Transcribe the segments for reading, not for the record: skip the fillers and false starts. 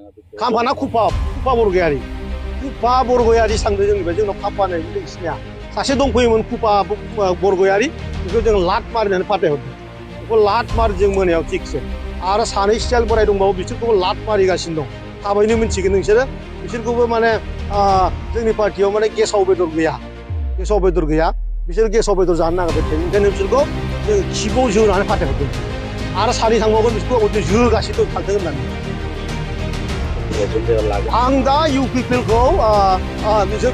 खाम्फाना खुफा बरगयारि सांदों जोंनिफ्राय जोंनाव खाम्फानाय लोगोसेनिया सासे दंफैयोमोन खुफा बरगयारि बेखौ जों लात मारिनानै फाथायहरदों बेखौ लात मारि जों मोनायाव थिगसे आरो सानै स्टाइल बोराय दंबावो बिसोरखौबो लात मारिगासिनो दं थाबैनो मिन्थिगोन नोंसोरो बिसोरखौबो माने जोंनि पार्टियाव माने गेसाव बेदर गैया बिसोर गेसाव बेदर जानो नागिरबाय ओंखायनो बिसोरखौ जों खिबुआव जोनानै फाथायहरदों आरो सानै थांबावगोन बिसोरखौ जोगासिनो दं थांथों होननानै आं दा इउपिपिएलखौ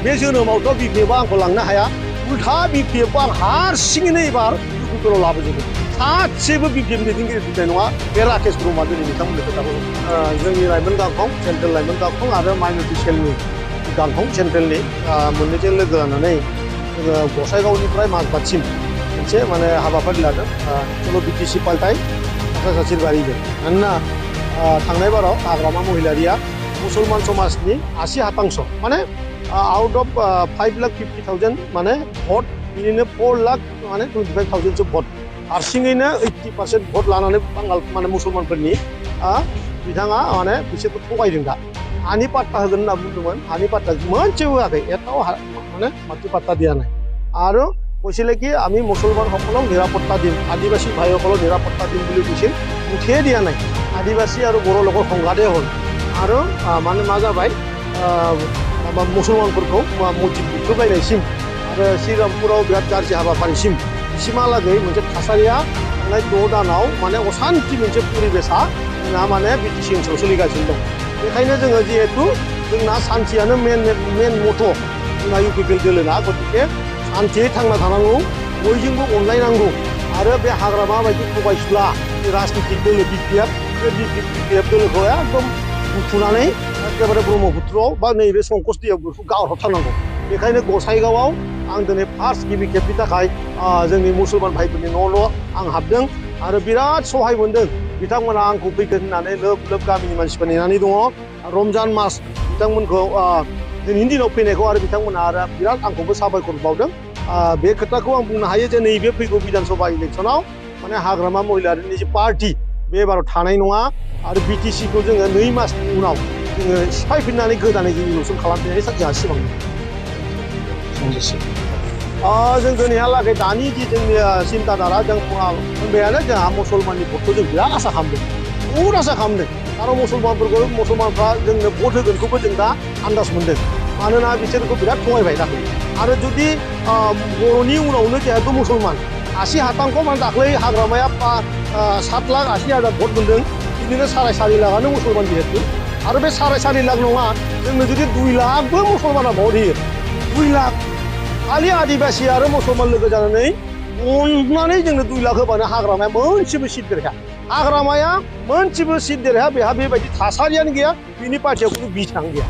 बे जोनोमावथ' बिपिएफआ आंखौ लांनो हाया उल्था बिपिएफखौ आं हारसिङैनो एबार इउपिपिएलआव लाबोजोबगोन सासेबो बिपिएफ दैदेनगिरि दोननाय नङा बे राकेश ब्रह्मआ दिनै बिथांमोननि खोथाखौ जोंनि लाइमोन गांखं सेन्ट्रेल लाइमोन गांखं आरो माइनरिटि सेलनि गांखं सेन्ट्रेलनि मोननैजों लोगो लानानै जोङो गसाइगावनिफ्राय माजबादसिम मोनसे माने हाबाफारि लादों चलो बिटिसि पाल्टाय सासे बारिजों मानोना थांनाय बाराव हाग्रामा महिलारिया मुसलमान समाजनि 80% माने आउट अफ 5,50,000 माने भट बिनिनो 4,00,000 माने 25,000 भट हारसिङैनो 80% भट लानानै बांगाल माने मुसलमानफोरनि बिथाङा माने बिसोरखौ थगायदों दा हानि पाट्टा होगोन होनना बुंदोंमोन हानि पाट्टा मोनसे होआखै एटाव माने माटी पाट्टा দিয়া নাই আৰু কৈছিলে কি আমি মুছলমান সকলক নিৰাপত্তা দিম আদিবাসী ভাইসকলক নিৰাপত্তা দিম বুলি কৈছিল মুঠেই দিয়া নাই আদিবাসী আৰু বড়ো লোকৰ সংঘাতেই হ'ল আৰু মানে मा जाबाय मुसलमानफोरखौ मस्जिद बुख्रुबलायनायसिम आरो श्रीरामपुराव बिराद गाज्रि हाबाफारिसिम बिसिमहालागै मोनसे थासारिया थांनाय 6 दानाव माने असान्ति मोनसे परिबेसा जोंना माने बिटिसि ओनसोलाव सोलिगासिनो दं बेखायनो जोङो जिहेतु जोंना सान्थियानो मेन मथ' जोंना इउपिपिएल दोलोना गतिके सान्थियै थांना थानांगौ बयजोंबो अनलायनांगौ आरो बे हाग्रामा बायदि थगायसुला राजनितिक दोलो बिपिएफ बे बिपिएफ दोलोखौ एकदम बुथुनानै एकेबारे ब्रह्मपुत्रआव बा नैबे संकस दैयाव बेखौ गारहरथारनांगौ बेखायनो गसाइगावआव आं दिनै फार्स्ट गिबि खेबनि थाखाय जोंनि मुसलमान भाइफोरनि न' आं हाबदों आरो बिराद सहाय मोनदों बिथांमोना आंखौ फैगोन होननानै लोब गामिनि मानसिफोर नेनानै दङ रमजान मास बिथांमोनखौ दिनैनि दिनाव फैनायखौ आरो बिथांमोना आरो बिराद आंखौबो साबायखर बावदों बे खोथाखौ आं बुंनो हायो जे नैबे फैगौ बिधानसभा इलेक्सनाव माने हाग्रामा महिलारिनि जे पार्टी बे एबाराव थानाय नङा आरो बिटिसिखौ जोङो 2 मासनि उनाव जोङो सिफायफिननानै गोदानै जों इलेक्सन खालामफिननायनि जोंहा सिमां जों दिनैहालागै दानि जि जोंनि सिन्ताधारा जों बुंबायानो जोंहा मुसलमाननि भटखौ जों बिराद आसा खालामदों बहुद आसा खालामदों आरो मुसलमानफ्रा जोंनो भट होगोनखौबो जों दा आन्दाज मोनदों मानोना बिसोरखौ बिराद थगायबाय दाख्लै आरो जुदि बर'नि उनावनो जिहेतु मुसलमान 80% माने दाख्लै हाग्रामाया 7,80,000 भट मोनदों बिदिनो 4.5 लाखआनो मुसलमान जिहेतु आरो बे 4.5 लाख नङा जोंनो जुदि 2 लाखबो मुसलमाना भट होयो 2 लाख खालि आदिबासि आरो मुसलमान लोगो जानानै अननानै जोंनो 2 लाख होबानो हाग्रामाया मोनसेबो सिट देरहाया हाग्रामाया मोनसेबो सिट देरहाया बेहा बेबायदि थासारियानो गैया बिनि पार्टियाव खुनु बिथां गैया